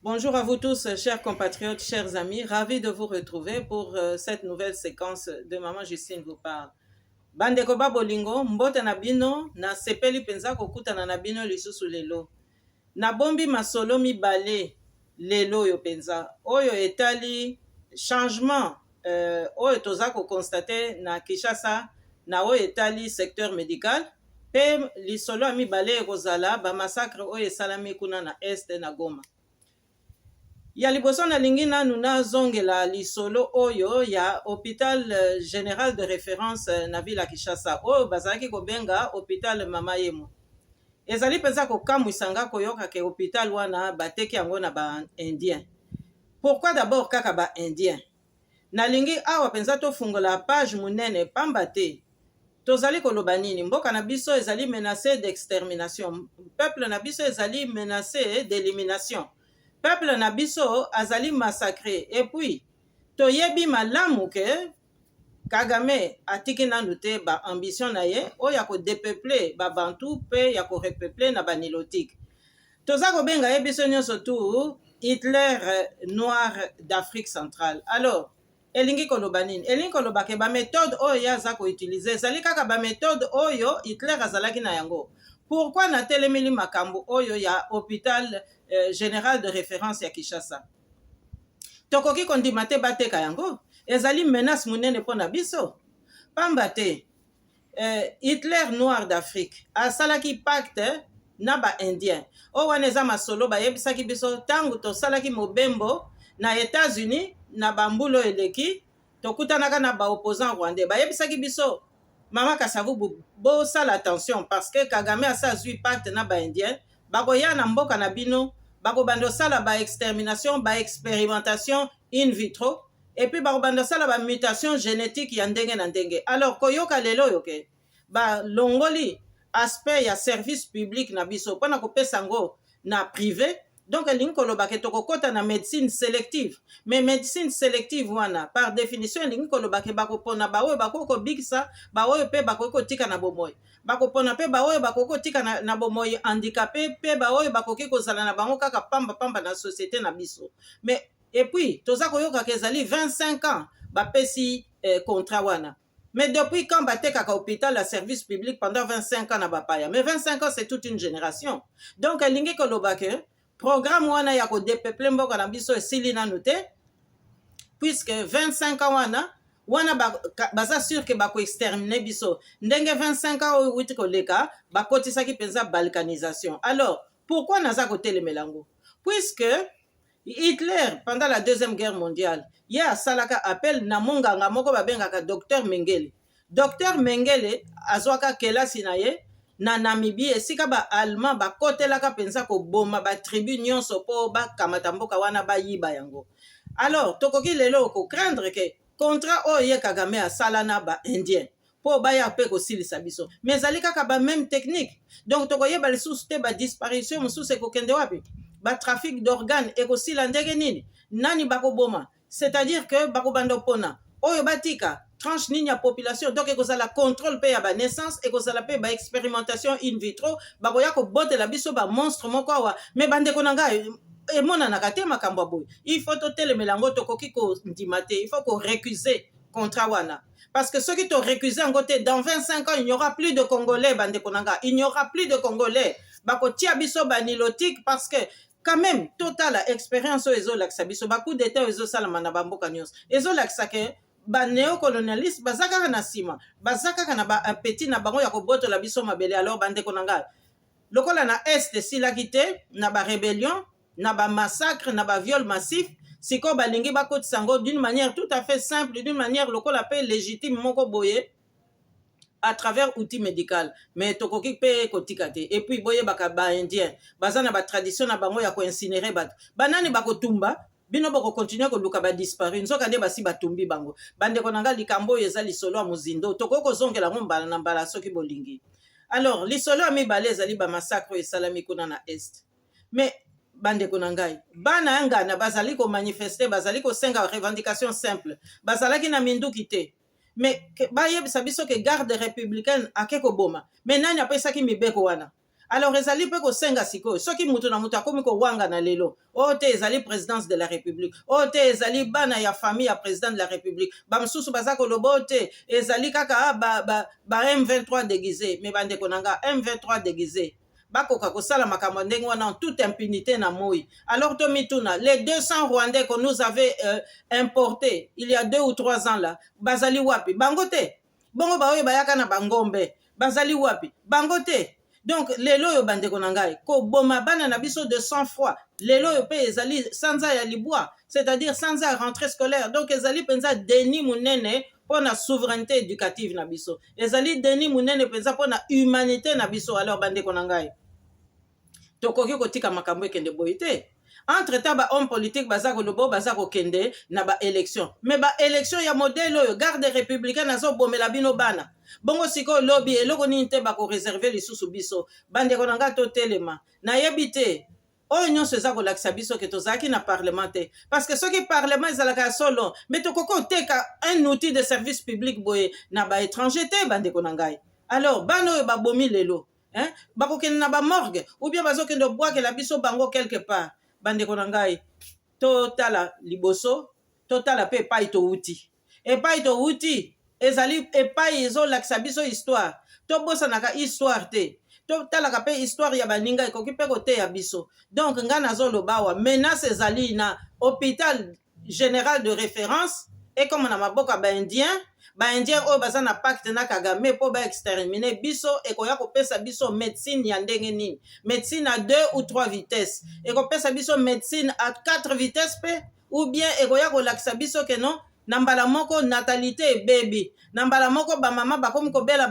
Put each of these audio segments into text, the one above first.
Bonjour à vous tous, chers compatriotes, chers amis. Ravi de vous retrouver pour cette nouvelle séquence de Maman Justine vous parle. Bandeko ba bolingo, mbote na bino, na sepeli penza kokutana na bino lisusu lelo. Nabombi masolo mibale lelo oyo penza, oyo etali changement oyo toza ko constater na Kinshasa na oyo etali secteur medical, pe lisolo ya mibale ekozala ba massacre oyo esalami kuna na Est na Goma. Ya liboso nalingi nanu nazongela lisolo oyo ya hopital general de reference na ville ya Kinshasa oyo bazalaki kobenga hopital Mama Yemo. Ezali penza kokamwisa nga koyoka ke hopital wana bateki yango na ba indiens. Pourquoi d'abord kaka ba indiens? Nalingi awa penza tofungola page munene pamba te tozali koloba nini? Mboka na biso ezali menace d'extermination, peuple na biso ezali menace d'elimination, peuple na biso azali massacre et puis toyebi malamu que Kagame atiki nanu te ba ambition na ye oyo ya ko depeupler ba Bantu pe ya ko repeupler na ba Nilotiques. Toza kobenga ye biso nionso tout Hitler noir d'Afrique centrale. Alors, elingi koloba nini? Elingi koloba ke ba methodes oyo ye aza ko utiliser ezali kaka ba methodes oyo Hitler azalaki na yango. Pourquoi natelemeli makambo oyo ya hopital general de reference ya Kinshasa? Tokoki kondima te bateka yango. Ezali menace monene mpo na biso. Pamba te, Hitler noir d'Afrique asalaki pacte na ba Indiens. Oyo wana eza masolo bayebisaki biso tango tosalaki mobembo na Etats-Unis na ba mbula oyo eleki, tokutanaka na ba opposants rwandais. Bayebisaki biso, Mama Kasavubu, bosala attention parce que Kagame asi azui pacte na ba Indiens, bakoya na mboka na bino, bakobanda osala ba extermination, ba experimentation in vitro, et puis bakobanda osala ba mutation genetique ya ndenge na ndenge. Alors koyoka lelo oyo ke balongoli aspect ya service public na biso pona kopesa yango na prive, donc elingi koloba ke tokokota na medecine selective. Mais medecine selective wana par definition elingi koloba ke bakopona baoyo bakoki kobikisa, baoyo pe bakoki kotika na bomoi, bakopona pe baoyo bakoki kotika na bomoi handicape, pe baoyo bakoki kozala na bango kaka pamba pamba na societe na biso. Mais et puis toza koyoka ke ezali 25 ans bapesi contrat wana. Mais depuis quand batekaka hôpital ya service public pendant 25 ans na bapaya? Mais 25 ans, c'est toute une génération. Donc elingi koloba ke programme wana ya kodepeupler mboka na biso esili nanu te, puisque 25 ans wana baza sûr ke bakoexterminer biso. Ndenge 25 ans oyo euti koleka, bakotisaki mpenza balkanisation. Alors pourquoi naza kotelemela yango? Puisque Hitler, pendant la Deuxième Guerre mondiale, ye asalaka appel na monganga moko babengaka Docteur Mengele. Docteur Mengele azwaka kelasi na ye na Namibie, esika ba Allemands bakotelaka mpenza koboma ba tribus nyonso mpo bakamata mboka wana bayiba yango. Alors, tokoki lelo ko craindre que contrat oyo ye Kagame asala na ba Indiens mpo baya mpe kosilisa biso, mais ezali kaka ba même technique. Donc tokoyeba lisusu te ba disparition mosusu ekokende wapi, ba trafic d'organes ekosila ndenge nini, nani bakoboma, c'est-à-dire que bakobanda opona oyo batika tranche nini ya population. Donc ekozala contrôle mpe ya ba naissance, ekozala mpe ba expérimentation in vitro, bakoya kobotela biso ba monstre moko awa. Mais bandeko na ngai, emonanaka te makambo ya boye. Il faut totelemela yango, tokoki kondima te, il faut korécuser contrat wana, parce que soki torécuser yango te, dans 25 ans il n'y aura plus de Congolais. Bandeko na nga, il n'y aura plus de Congolais, bakotia biso banilotique, parce que quand même totala expérience oyo ezolakisa biso bacoup d'état oyo ezosalama na bamboka nyonso, ezolakisa ke banéocolonialiste baza kaka na nsima, baza kaka na baappétit na bango ya kobotola biso mabele. Alors bandeko na ngai, lokola na Est esilaki te na barébellion, na bamassacre, na baviol massif, sikoyo balingi bakotisa yango d'une manière tout à fait simple, d'une manière lokola mpe légitime moko boye, à travers outil médical. Mais tokoki mpe kotika te. Et puis boyebaka, baindien baza na batradition na bango ya koincinérer bato. Banani bakotumba bino, bokocontinuer koluka badisparu, nzoka nde basi batumbi bango. Bandeko na ngai, likambo oyo eza lisolo ya mozindo, tokoki kozongela yango mbala na mbala soki bolingi. Alors lisolo ya mibale ezali bamassacre oyo esalami kuna na Est. Mais bandeko na ngai, bana ya ngana bazali komanifester, bazali kosenga revendication simple, bazalaki na minduki te. Mais bayebisa biso ke garde républicaine ake koboma, mais nani apesaki mibeko wana? Alors ezali mpe kosenga sikoyo, soki moto na moto akomi kowangana lelo, oyo te ezali présidence de la République, oyo te ezali bana ya famille ya président de la République, bamosusu baza koloba oyo te ezali kaka ba M23 déguisé. Mais bandeko na nga, M23 déguisé bakoka kosala makambo ya ndenge wana en toute impunité na moi? Alors tomituna, les 200 Rwandais qu'on nous avait importé il y a 2 ou 3 ans là, bazali wapi? Bango te. Bongo baoyo bayaka na bangombe, bazali wapi? Bango te. Donc lelo oyo, bandeko na ngai, koboma bana na biso de sang froid, lelo oyo mpe ezali sanza ya libwa, c'est-à-dire sanza ya rentrée scolaire. Donc ezali mpenza déni monene mpo na souveraineté éducative na biso, ezali déni monene mpenza mpo na humanité na biso. Alors bandeko na ngai, tokoki kotika makambo ekende boye te. Entre temps, bahomme politique baza koloba oyo baza kokende na baélection, mais baélection ya modèle oyo garde républicaine azobomela bino bana bongo, sikoyo lobi eloko nini te bakoréserver lisusu biso? Bandeko na ngai, totelema. Nayebi te, oyo nyonso eza kolakisa biso ke tozalaki na parlement te, parce que soki parlement ezalaka ya solo, mais tokoki koteka un outil de service public boye na baétranger te, bandeko na ngai. Alors bana oyo babomi lelo, hein? Bakokende na bamorgue ou bien bazokende obwakela biso bango quelque part? Bandeko na ngai, totala liboso, totala mpe epai towuti. Epai towuti ezali epai ezolakisa biso histoire. Tobosanaka histoire te, totalaka mpe histoire ya baninga, ekoki mpe koteya biso. Donc ngai nazoloba awa, menace ezali na hôpital général de référence ekoma na maboko ya baindien. Baindien oyo baza na pacte na Kagame mpo baexterminer biso. Ekoya kopesa biso médecine ya ndenge nini? Médecine à deux ou trois vitesses? Ekopesa biso médecine à quatre vitesses mpe? Ou bien ekoya kolakisa biso ke non, na mbala moko natalité ebebi, na mbala moko bamama bakomi kobela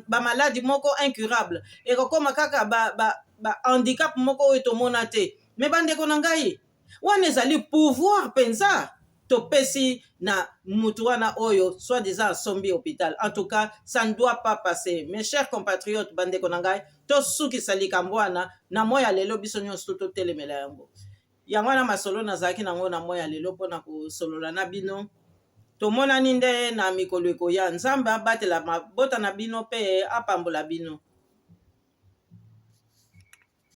bamaladi ba moko incurable, ekokóma kaka bahandicap ba moko oyo tomona te? Mais bandeko na ngai, wana ezali pouvoir mpenza topesi na mutu wana oyo soi-disant asombi hôpital. En tout cas, ça ne doit pas passer, mes chers compatriotes. Bandeko na ngai, tosukisa likambo wana na moi ya lelo, biso nyonso totelemela yango. Yango wana masolo nazalaki nango na moi ya lelo mpona kosolola na bino. Tomonani nde na mikolo ekoya. Nzambe abatela mabota na bino mpe apambola bino.